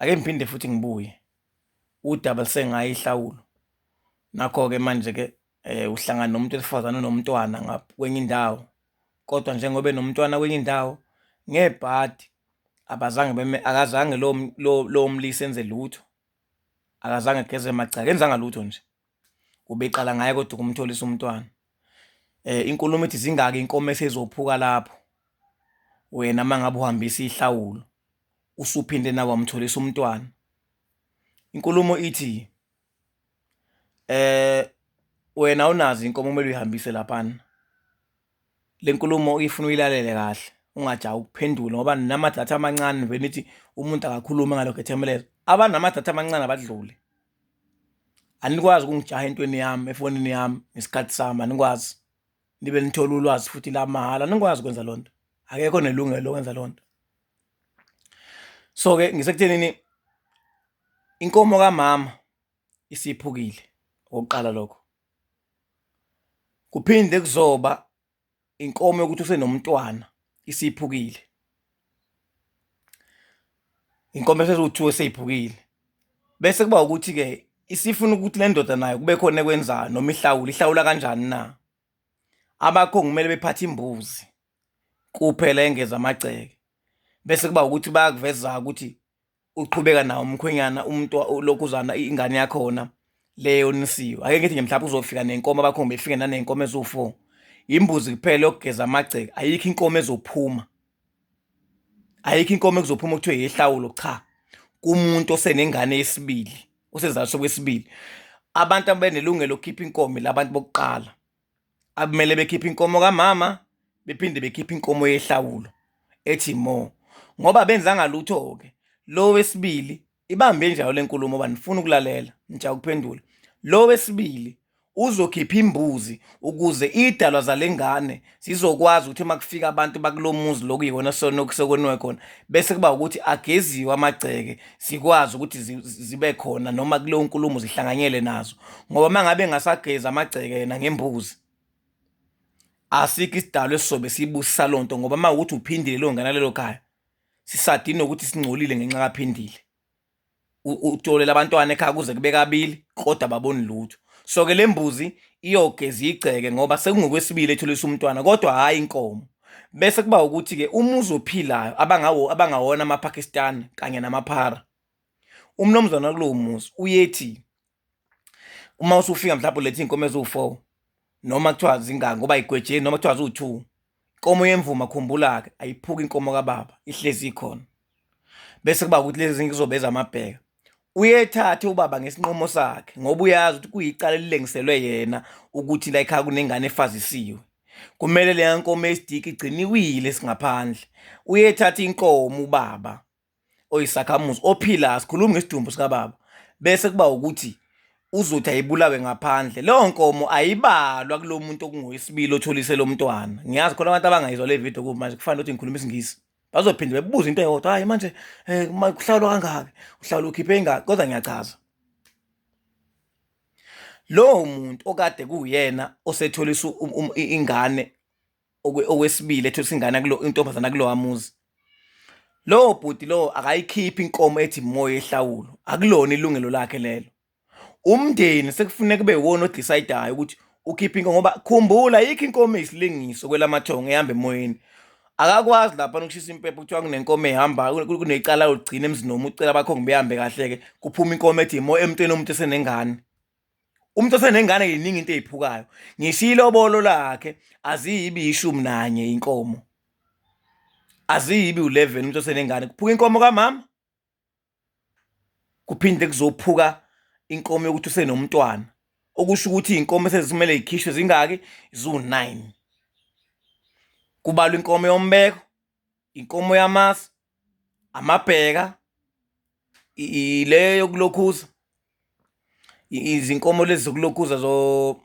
Ake ngiphinde futhi ngibuye. Udaba lusengayo ihlawulo. Nakho-ke manje-ke uhlangana nomuntu wesifazane onomntwana ngapha kwenye indawo, kodwa njengoba enomntwana kwenye indawo, ngebhadi abazange beme, akazange lowo lowo mlisa enze lutho, akazange ageze magceke, akenzanga lutho nje. Ubeqala ngaye kodwa ukumtholisa umntwana. Inkulumo ithi zingaki inkomo esezophuka lapho wena uma ngabe uhambisa ihlawulo usuphinde nawe wamtholisa umntwana. Inkulumo ithi wena awunazo inkomo kumele uyihambise laphana. Le nkulumo ifuna uyilalele kahle ungajahi ukuphendula ngoba namadatha amancane vele nithi umuntu akakhulume ngalokho ethemeleza. Abanamadatha amancane abadlule. Anikwazi ukungijaha entweni yami efonini yami ngesikhathi sami anikwazi. Nibe nithola ulwazi futhi la mahhala anikwazi ukwenza loo nto. Akekho onelungelo lokwenza loo nto. So-ke ngisekuthenini inkomo kamama isiphukile okokuqala lokho. Kuphinde kuzoba inkomo yokuthi usenomntwana isiphukile. Inkomo eseziwu-two eseyiphukile. Bese kuba ukuthi-ke isifuna ukuthi le ndoda nayo kube khona ekwenzayo noma ihlawula, ihlawula kanjani na? Abakhongi kumele bephathe imbuzi kuphela engeza amagceke. Bese kuba ukuthi bayakuveza ukuthi uqhubeka nawo umkhwenyana umuntu lokhuzana ingane yakhona le yonisiwe. Ake ngithi nje mhlawumbe uzofika nenkomo abakhongi befike naney'nkomo eziwu-four. Imbuzi kuphela yokugeza amagceke, ayikho inkomo ezophuma. Ayikho inkomo ekuzophuma okuthiwa eyehlawulo, cha. Kumuntu osenengane yesibili, osezalisa okwesibili. Abantu abenelungelo lokukhipha inkomo labantu bokuqala. Akumele bekhiphe inkomo kamama bephinde bekhiphe inkomo yehlawulo ethi more ngoba benzanga lutho-ke lo wesibili ibambe njalo le nkulumo ngoba nifuna ukulalela nija ukuphendula lo wesibili uzokhipha imbuzi ukuze idalwa zalengane zizokwazi ukuthi uma kufika abantu bakulo muzi lokuyikona sonokusekoniwe khona bese kuba ukuthi ageziwe amagceke zikwazi ukuthi zibe khona noma kuleyo nkulumo zihlanganyele nazo ngoba uma ngabe engasagezi amagceke yena ngembuzi asikho isidalo esizobe sibusisa loo nto ngoba uma ukuthi uphindile leyo ngane lelo khaya sisadini nokuthi singcolile ngenxa kaphindile utolela abantwana ekhaya kuze kube kabili kodwa ababoni lutho so ke le mbuzi iyogeza igceke ngoba sekungokwesibili etholisa umntwana kodwa hhayi inkomo bese kuba ukuthi-ke umuzi ophilayo abangawo abangawona amaPakistan kanye namaphara umnumzane kulowo muzi uyethi uma usufika mhlawumbe ulethe iy'nkomo eziwu-four noma kuthiwa zingaki ngoba ayigwejeni noma kuthiwa ziwu-two inkomo yemvuma khumbula-ke ayiphuki inkomo kababa ihlezi ikhona bese kuba ukuthi lezi zinto kuzobe ezamabheka uyethathe ubaba ngesinqumo sakhe ngoba uyazi ukuthi kuyicala elilengiselwe yena ukuthi la ekhaya kunengane efazisiwe kumele leya nkomo esidiki igciniwile singaphandle uyethatha inkomo ubaba oyisakhamuzi ophilayo sikhuluma ngesidumbu sikababa bese kuba ukuthi uzothi ayibulawe ngaphandle leyo nkomo ayibalwa kulo muntu okungowesibili otholise lo mntwana ngiyazi khona abantu abangayizwa le video kuba manje kufanele ukuthi ngikhuluma isingisi bazophinde bebuze into eyodwa hayi manje um kuhlawulwa kangaki uhlawula ukhiphe ingaki kodwa ngiyachaza lowo muntu okade kuwuyena osetholisa ingane okwesibili etholisa ingane kulo intombazana kulowa muzi lowo bhuti lowo akayikhiphi inkomo ethi moya ehlawulo akulona ilungelo lakhe lelo umndeni sekufuneka kube iwona odecidayo ukuthi ukhipha inkomo ngoba khumbula ayikho inkomo eyisilingiso kwelamathongo ehamba emoyeni akakwazi lapha ukushisa impepho kuthiwa kunenkomo ehamba kunecala logcina emzini noma ucela abakhongi behambe kahle-ke kuphuma inkomo ethi imo emntwini umuntu esenengane umuntu osenengane yiningi into eyiphukayo ngisho ilobolo lakhe aziyibi 11 inkomo aziyibi u11 umuntu osenengane kuphuka inkomo kamama kuphinde kuzophuka inkomo yokuthi usenomntwana okusho ukuthi iy'nkomo esezimele yikhishwe zingaki ziwu-9 kubalwa inkomo yombeko inkomo yamasi amabheka le yokulokhuza izinkomo lezi zokulokhuza zo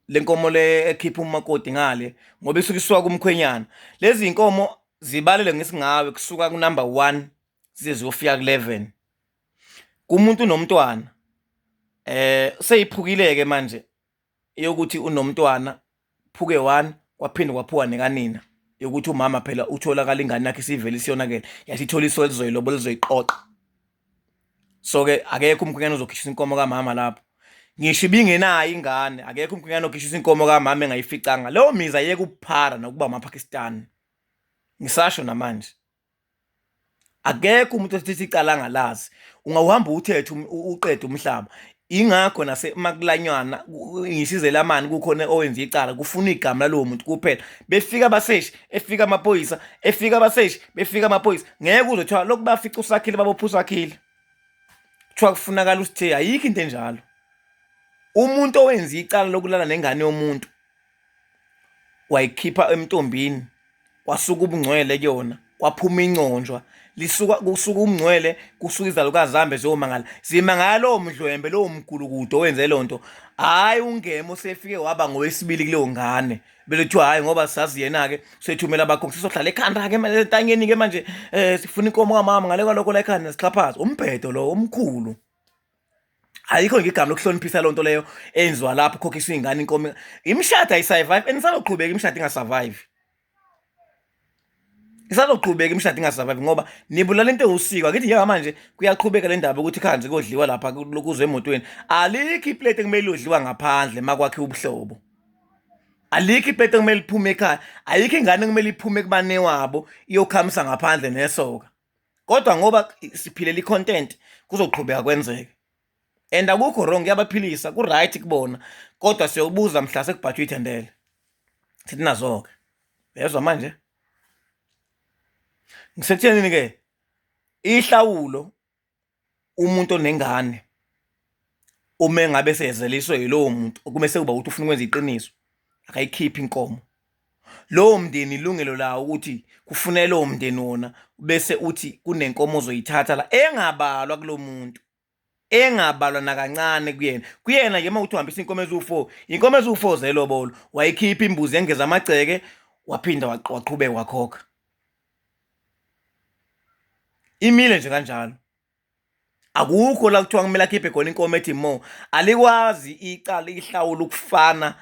le nkomo le ekhipha umakoti ngale ngoba isuke isuka kumkhwenyana lezi zinkomo zibalele ngesingawe kusuka kunumber 1 zize ziyofika ku-11 kumuntu unomntwana seyiphukile-ke manje yokuthi unomntwana phuke one kwaphinde kwaphuka nekanina yokuthi umama phela utholakala ingane yakhe isivele isiyonakele yasithola iso elizoyilobo lizoyiqoqa. So ke akekho umkhwenyana ozokhishisa inkomo kamama lapho. Ngisho ibingenayo ingane, akekho umkhwenyana okhishisa inkomo kamama engayificanga. Leyo mizi ayeke ukuphara nokuba amaPakistan. Ngisasho namanje. Akekho umuntu othethe icala angalazi. Ungawuhamba uthethe uqede umhlaba. Ingakho nasemakulanywana ngisho izelamani kukhona owenza icala kufuna igama lalowo muntu kuphela. Befika abaseshi, efika amaphoyisa, efika abaseshi, befika amaphoyisa. Ngeke uze kuthiwa lokhu bafica uSakhile babopha uSakhile. Kuthiwa kufunakala usithe ayikho into enjalo. Umuntu owenza icala lokulala nengane yomuntu wayikhipha emntombini kwasuka ubungcwele kuyona kwaphuma inconjwa lisuka kusuka umngcwele kusuka izalukazi zihambe ziyomangala zimangala lowo mdlwembe lowo mgulukudu owenze loo nto hhayi ungema osefike waba ngowesibili kuleyo ngane bese kuthiwa hhayi ngoba sazi yena-ke sethumela abakhongi sizohlala ekhanda-ke manje entanyeni-ke manje um sifuna inkomo kamama ngale kwalokho la ekhanda sixhaphaze umbhedo lowo omkhulu Ayikho nje igama lokuhloniphisa lonto leyo enziwa lapho khokhiswa ingane inkomo. Imishado ayisurvive and isazoqhubeka imishado ingasurvive. Isazoqhubeka imishado ingasurvive ngoba nibulala into ewusiko. Akithi njengamanje kuyaqhubeka le ndaba ukuthi khanze kodliwa lapha kuze emotweni. Alikho iplate ekumele liyodliwa ngaphandle makwakhiwa ubuhlobo. Alikho iplate ekumele liphume ekhaya. Ayikho ingane ekumele iphume kubanewabo iyokhamisa ngaphandle nesoka. Kodwa ngoba siphilela i-content kuzoqhubeka kwenzeke. And akukho wrong kuyabaphilisa ku-right kubona kodwa siyobuza mhla sekubhajwe ithendele. Sithi nazo-ke. Uyezwa manje? Ngisekuthenini ke ihlawulo umuntu onengane uma engabe sezeliswe yilowo muntu okumese kuba ukuthi ufuna ukwenza iqiniso akayikhiphi inkomo. Lowo mndeni ilungelo lawo ukuthi kufunele lowo mndeni wona bese uthi kunenkomo ozoyithatha la engabalwa kulo muntu engabalwa nakancane kuyena kuyena nje uma uthi uhambisa inkomo eziwu-4 inkomo eziwu-4 zelobolo wayikhipha imbuzi yengeza amagceke waphinda waqhubeka wakhokha imile nje kanjalo Akukho la kuthiwa kumele akhiphe khona inkomo ethi mo. Alikwazi icala ihlawula ukufana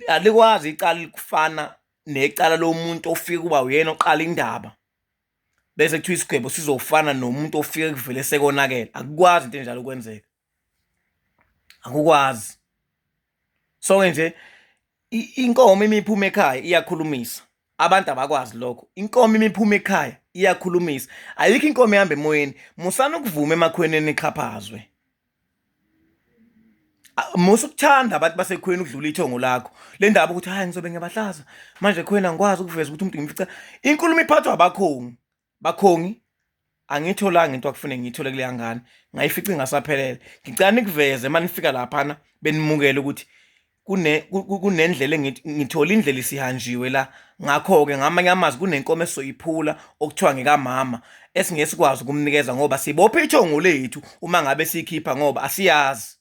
alikwazi icala ukufana necala lomuntu ofika kuba uyena oqala indaba. Bese kuthiwa isigwebo sizofana nomuntu ofike kuvele sekonakele. Akukwazi into enjalo ukwenzeka. Akukwazi. So-ke nje inkomo uma iphuma ekhaya iyakhulumisa. Abantu abakwazi lokho. Inkomo uma iphuma ekhaya iyakhulumisa. Ayikho inkomo ehamba emoyeni. Musani ukuvuma emakhweneni nixhaphazwe. Musa ukuthanda abantu basekhweni ukudlula ithongo lakho. Le ndaba ukuthi hhayi ngizobe ngiyabahlaza manje ekhweni angikwazi ukuveza ukuthi umuntu ngimfica. Inkulumo iphathwa abakhongi. Bakhongi angiyitholanga into akufune ngiyithole kuleya ngane ngayifica ingasaphelele ngicela nikuveze uma nifika laphana benimukele ukuthi kune kunendlela ngithola indlela isihanjiwe la ngakho-ke ngamanye amazwi kunenkomo esizoyiphula okuthiwa ngekamama esingeke sikwazi ukumnikeza ngoba sibophe ithongo lethu uma ngabe siyikhipha ngoba asiyazi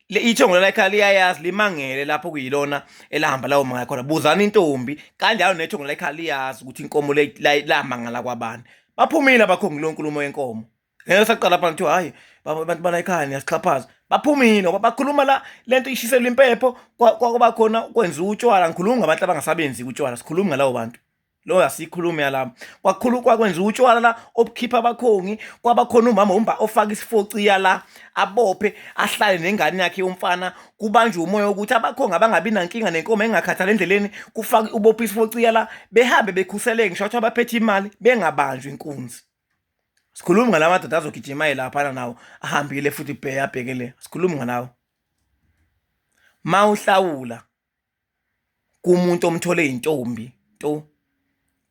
Ithongo la ekhaya liyayazi limangele lapho kuyilona elahamba lawo mangala khona. Buzani intombi kanjalo nethongo la ekhaya liyazi ukuthi inkomo le lamangala kwabani. Baphumile abakhongi kuleyo nkulumo yenkomo. Ngeke saqala phansi kuthiwa hhayi abantu bala ekhaya niyasixhaphaza. Baphumile ngoba bakhuluma la lento ishiselwa impepho kwaba khona kwenziwa utshwala. Ngikhuluma ngabantu abangasabenzi utshwala, sikhulumi ngalabo bantu. Lo asikhulumi yalapho. Kwakhulu kwakwenza utshwala la obukhipha abakhongi, kwabakhona umama umba ofaka isifociya la, abophe ahlale nengane yakhe yomfana, kubanjwe umoya wokuthi abakhongi abangabi nankinga nenkomo engakhathali endleleni, kufake ubophe isifociya la, behambe bekhuseleke ngisho kuthiwa baphethe imali bengabanjwa inkunzi. Sikhulumi ngala madoda azogijima aye laphana nawo ahambile futhi bheke abheke le. Sikhulumi ngalawo. Mawuhlawula kumuntu omthole intombi nto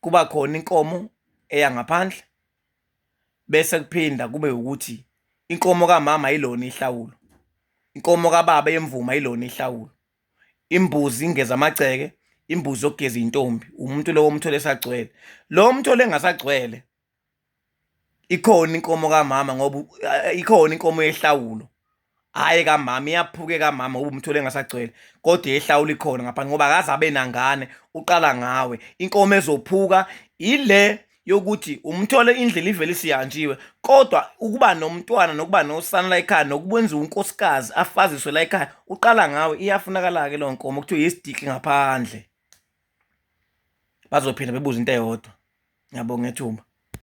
kuba khona inkomo eya ngaphandle bese kuphinda kube ukuthi inkomo kamama ayilona ihlawulo, inkomo kababa yemvumo ayilona ihlawulo. Imbuzi ingeza amagceke, imbuzi yokugeza intombi, umuntu lowo omthole esagcwele. Lo omthole engasagcwele Ikhona inkomo kamama ngoba ikhona inkomo yehlawulo. Hhayi ekamama iyaphuka ekamama ngoba umthole engasagcwele kodwa eyehlawulo ikhona ngaphandle ngoba akaze abe nangane uqala ngawe. Inkomo ezophuka ile yokuthi umthole indlela ivele isihanjiwe kodwa ukuba nomntwana nokuba nosana la ekhaya nokwenziwa unkosikazi afaziswe la ekhaya uqala ngawe iyafunakala-ke leyo nkomo kuthiwa iyisidikli ngaphandle. Bazophinda bebuze into eyodwa. Ngiyabonga ithuba.